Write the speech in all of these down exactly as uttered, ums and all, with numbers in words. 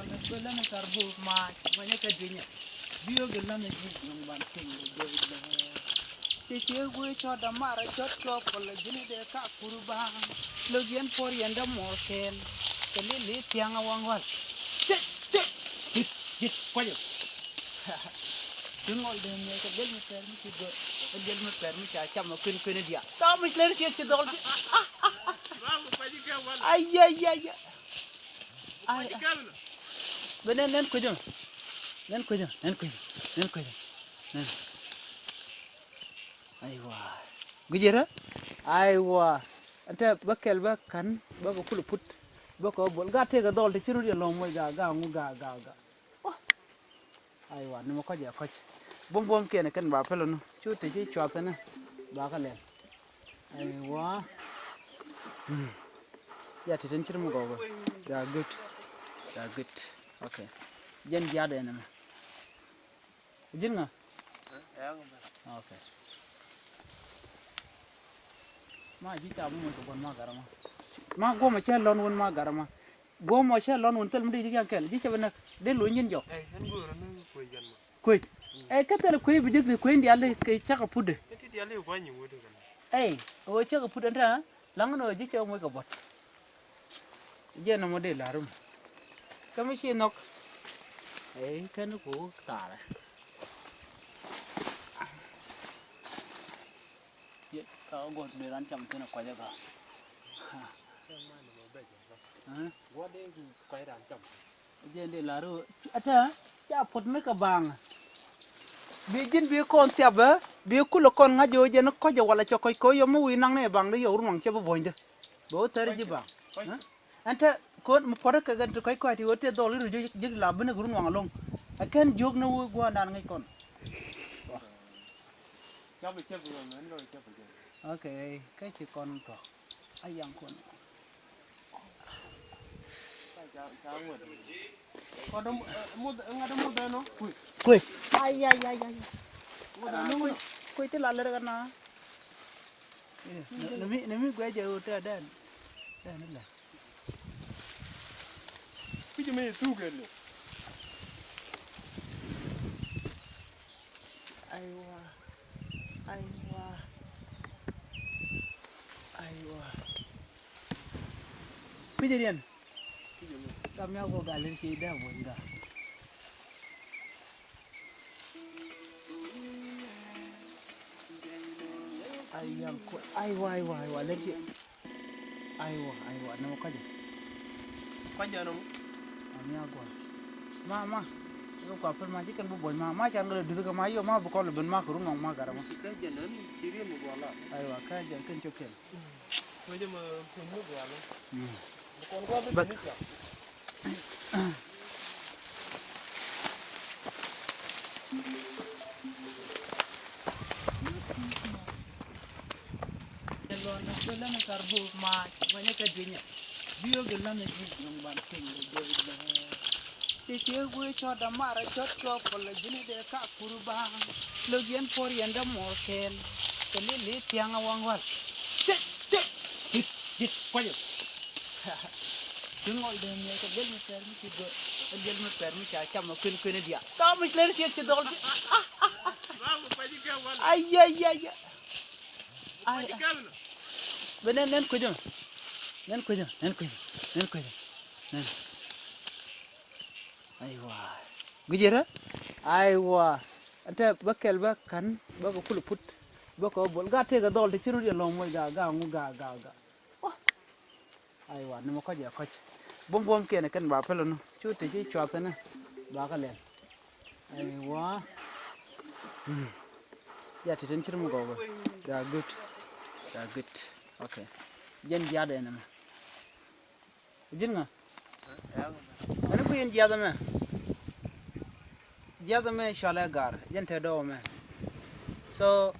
Lɛ lɛ ni kar buk mac wanyɛ kɛ duinyɛ. Biö gɛ lɛ ni ji̱ nyɔŋ ban tiŋ lɛ jɛ ilɛ. Ti ti guic cɔt damar cɔt cɔp kɔlɛ ji̱n dee ka kur baŋ. Lök yɛn puɔr yɛn dee muɔr kɛɛl. Kɛ li li tiaŋ a waŋ wal. Ti ti. Dit dit kuacɛ. Ti ŋɔl dee miɛ kɛ gel mi pɛr mi ci gör. Kɛ gel mi pɛr mi ca cam a kuin kuin diaal. Tɔm mi lɛr ciɛ ci dhɔl ti. Ay ay ay ay. Ay, ay. Bɛ nɛn nɛn kuecä mɛ. Nɛn kuecä, nɛn kuecä, nɛn kuecä. Nɛn. Aywa. Guic yɛ rɛ? Aywa. Ɛn tɛ bä kɛl bä ka̱n bä kɛ kulɛ put bä kɛ bol ga tëëkɛ dhɔl ti ci rut yɛ lɔ̱ŋ moc ga ga ŋu ga ga ga. Wah. Aywa, ni mɛ kɔc ɛ kɔc. Buɔ̱m buɔ̱m kiɛn kɛn ba pɛl ɔni. Cu te ci cuath ɛnɛ. Ba kä lɛl. Aywa. Mm. Ya te ten cir mi gɔw bä. Ya good. Ya good. Okay. Jɛn jiat ɛn ɛmɛ. Ji̱n ŋa? Okay. Ma ji̱ ca mi mɔ kɛ buɔ̱n ma garɛ ma. Ma guɔmɔ cɛ lɔn wun ma garɛ ma. Guɔmɔ cɛ lɔn wun thil mi di ji̱ kian kɛl ji̱ cɛ bi näk di luny ji̱n jɔk. Ɛ, ɛn go̱o̱rä ni kuec yɛn ma. Kuec. Mm. Ɛ, kä thil kuec bi jek di kuec diali kɛ cakɛ putdɛ. Ɛ, ti diali kuany wut kɛn. Ɛ, ɣöö cakɛ putdɛ ta laŋ ni ɣöö ji̱ cɛ moc kɛ buɔt. Jɛ nɔmɔ dee la̱r mi. Kä mi ci nhɔk. Ɛ, kɛn ku thaarɛ. Yɛ, ka gɔt dee ran cam thin a kuacä ka. Ɛ? Jɛ dee la̱r ɣöö ata ca puɔt mi kɛ baaŋ. Bi ji̱n bi kɔn thiapä bi kulɛ kɔn ŋa̱c ɣöö jɛn kɔcɛ walɛ cɛ kɔc kɛ ɣöö yɔm mi wi̱i̱ naŋ ni ɛ baaŋ dee yɔw runwaŋ cɛ bi buɔ̱nydä. Bɛ wä thäri ji̱ baaŋ. Ɛ? Ɛn te ko̱n mi puɔ̱t kɛ gɛn ti kɔc kɔc ti ɣöö te dhɔl i̱ ru ji̱ ji̱ la bi ni kɛ runwaŋ ɛlɔ̱ŋ. Ɛ kɛn jiök ni wä gua̱a̱r naan ŋäc kɔn. Ok, kä ci kɔn thuɔ̱k. A yaŋ kɔn. Kuec. Ay, ay, ay, ay. Kuec, kuec ti la lär kɛ na. Ni mi, ni mi guɛ jɛ wut tɛ dɛn. Dɛn la. Kui̱c mi thuk kɛ liw. Aywa. Aywa. Aywa. Kui̱c riɛn. Kui̱c mi. Kam ya kɔ gal ci dee buɔ̱ny gal. Aywa, aywa, aywa, lɛr ci. Aywa, aywa, nɛmɛ kɔcɛ. Kɔcɛ nɔmɔ. Ami a gua. Ma, ma. Kɛ kua pɛl ma ci kɛn bi buɔ̱ny ma. Ma can kɛ lɛ duth kɛ ma yɔ ma bi kɔl ben ma kɛ run nɔŋ ma garɛ ma. Kɛ jɛn ɛn ci riɛn mi gua la. Aywa, kɛ jɛn kɛn cok kɛn. Kɔcɛ ma kun mi gua la. Mm. Bi kɔn gua bi ni ca. Lɔn a kɛ lɛn a kar buk maac wanyɛ kɛ duinyɛ. Biö gɛ lɛn a ji̱ nyɔŋ ban piny lɛ jɛ ilɛ. Ti ti guic cɔt a mar a cɔt cɔp kɔlɛ ji̱n dee ka kur baŋ. Lök yɛn puɔr yɛn dee muɔr kɛɛl. Kɛ li li tiaŋ a waŋ wal. Ti ti dit dit kuacɛ. Ti ŋɔl dee miɛ kɛ gel mi pɛr mi ci gör. Kɛ gel mi pɛr mi ca cam a kuin kuin diaal. Tɔm mi lɛr ciɛ ci dhɔl ti. Ay, ay, ay, ay. Ay, ay. Bɛ nɛn, nɛn kuecä mɛ. Nɛn kuecä, nɛn kuecä, nɛn kuecä. Nɛn. Aywa. Guic yɛ rɛ? Aywa. Ɛn tɛ bä kɛl bä ka̱n bä kɛ kulɛ put bä kɛ bol ga tëëkɛ dhɔl ti ci rut yɛ lɔ̱ŋ moc ga ga ŋu ga ga ga. Wah. Aywa, ni mɛ kɔc ɛ kɔc. Buɔ̱m buɔ̱m kiɛn kɛn ba pɛl ɔnɔ. Cu te ci cuath ɛnɛ. Ba kä lɛl. Aywa. Mm. Ya te ten cir mi gɔw bä. Ya good. Ya good. Okay. Jɛn jiath ɛn ɛmɛ. Ji̱n ŋa? Ɛn kui̱n jiath ɛmɛ. Jiath ɛmɛ cualɛ Gaar, jɛn te dɔw ɛmɛ. So,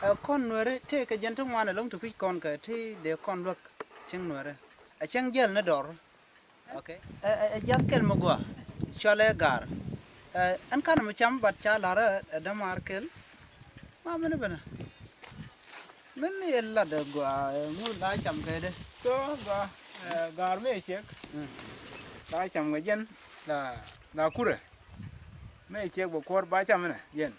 ɛ kɔn Nuɛri tëëkɛ jɛn ti ŋuan ɛlɔ̱ŋ ti kui̱c kɔn kɛ ti dee kɔn luäk cieŋ Nuɛri. Ɛ cieŋ jiɛl ni dɔr. Okay. Ɛ, ɛ, ɛ jiath kɛl mi gua. Cualɛ Gaar. Ɛ, ɛn kanɛ mi cam bat ca la̱rä ɛ dämaar kɛl. Ma mini bini. Mini yɛ lat ɛ gua, ɛ, ŋu la cam kɛ dee. So, gua, ɛ, Gaar mi ɛ ciek. Mm. La cam kɛ jɛn. La, la kurɛ. Mɛ ciɛk bɛ kuɔr ba cam inɛ yɛn.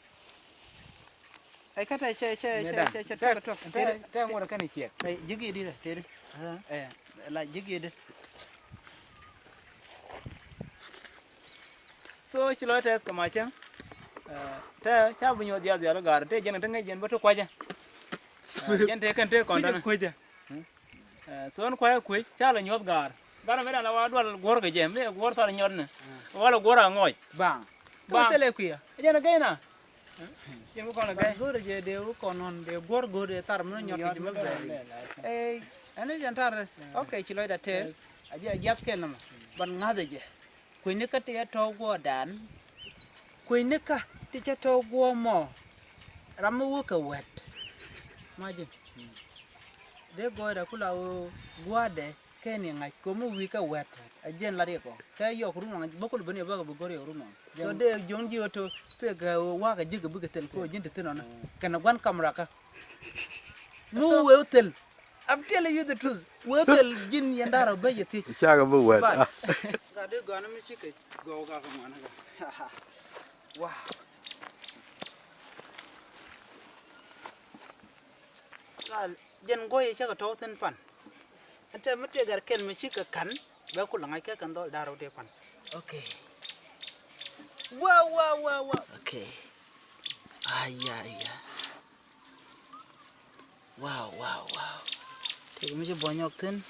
Ɛ kä tɛ cɛ cɛ cɛ cɛ cɛ tɔk tɔk. Tɛ tɛ ŋuɔt kɛn ciɛk. Ɛ ji̱k i̱di tɛ teri. Ɛ la ji̱k i̱di. So ci lɔc tɛth kɛ macä. Tɛ ca bi nyuɔth diath diath gaar tɛ jɛn kɛ te ŋäc jɛn bä te kuacä. Jɛn tɛ kɛn te kɔn tɔnä. Ɛ, thon kuay kuec ca lɛ nyuɔth gaar. Gaar mëë dan la wa dual guɔ̱r kɛ jɛ mëë guɔ̱r thar nyuɔth ni. Wa lɛ guɔ̱r a ŋɔc. Baŋ. Baŋ. Thilɛ kuiɛ. Jɛn a gɛy na. Cin ku kɔn a gɛy. Go̱r jɛ dee ku kɔn nɔn dee guɔ̱r go̱r dee thar mi nyuɔth kɛ jɛ mi bɛɛri. Ɛ, ɛn jɛn tar. Ok, ci lɔcda tɛth. A jɛ a jiath kɛl nɔmɔ. Ban ŋa̱th a jɛ. Kuecni kä ti cä tɔ̱w guɔ̱ɔ̱rdan. Kuecni kä ti cä tɔ̱w guɔ̱ɔ̱r mɔ. Ram mi wä kɛ wɛt. Imagine. Dee gɔɔydɛ ku la ɣöö gua̱a̱dɛ kɛn i̱ ŋa̱c ko̱mi wi̱i̱ kɛ wɛt. A jiɛn la riɛk ɔ. Kɛ yɔk run ɔŋ bä kul ben yɛ bä kɛ bi go̱r yɔk run ɔŋ. So dee jiɔ̱n ji̱ ɣöö to pek ɣöö wa̱a̱ kɛ ji̱ kɛ bikɛ thil kɛ ɣöö ji̱n ti thin ɔnɔ. Kɛnɛ gua̱n kamra kä. Mi wee wä thil. I'm telling you the truth. Wee thil ji̱n yɛn da̱r ɔ ben yɛ thiec. Cakɛ bi wɛt. But, ah. Gat di gɔn mi cikɛ gɔw gat kɛ ŋuan kä. Wow. Gal jɛn guɔy cakɛ tɔw thin pan. Ɛn tɛ mi tëë gat kɛl mi cikɛ kan bɛ kulɛ ŋa̱c kɛ kɛn dhɔl da̱r ɔ tëë pan. Okay. Wow, wow, wow, wow. Okay. Ay, ay, ay. Wow, wow, wow. Tëëkɛ mi ci buɔ̱ny nyɔk thi̱n.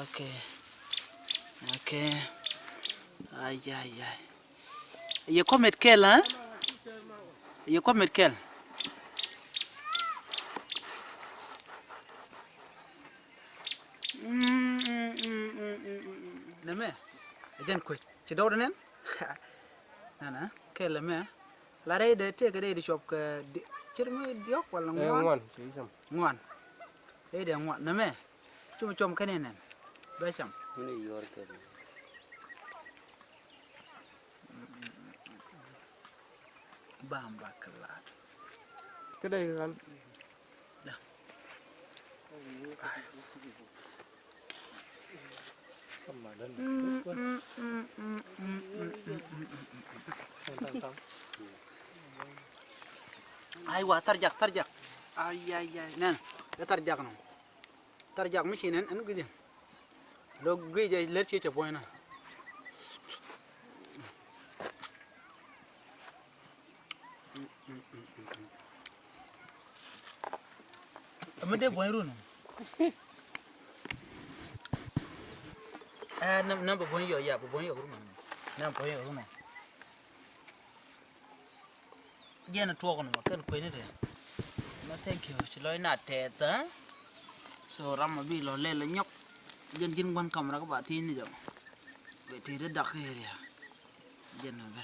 Okay. Okay. Ay, ay, ay. Yɛ kɔmit kɛl, ha? Yɛ kɔmit kɛl. Nɛmɛ ɛ jɛn kuec ci dɔwdɛ nɛn. Nana kɛl ɛmɛ. La rɛydɛ tëëkɛ rɛy di cuɔp kɛ di, cir mi diɔ̱k wala ŋuan? Ŋuan, ci cam. Ŋuan. Rɛydɛ ŋuan. Nɛmɛ. Cum cuɔm kɛn inɛn. Bɛ cam. Min i̱ yuɔr kɛ. Bamba kɛ laat. Kɛ dee kɛ ɣal. Aiwa, thar jak, thar jak. Ai, ai, ai. Nɛn, ɛ thar jak nɔ. Thar jak mi ci nɛn, ɛn guic jɛ. Lo guic jɛ lät ci cɛ buɔ̱ny nɔ. Ɛmɛ dee buɔ̱ny run. Ɛ, nɛ, nɛ bɛ buɔ̱ny yɔ, ya, bɛ buɔ̱ny yɔ run. Nɛ buɔ̱ny yɔ run. Jɛn tuɔk nɔ, kɛn kueni rɛ. Nɛ, thank you, ci lɔc na tɛth, ɛ? So, ram a bi lɔ lɛl nyɔk. Jɛn ji̱n gua̱n kamera kä ba thiec ni jɔ. Bɛ ti ri dak area. Jɛn a bɛ.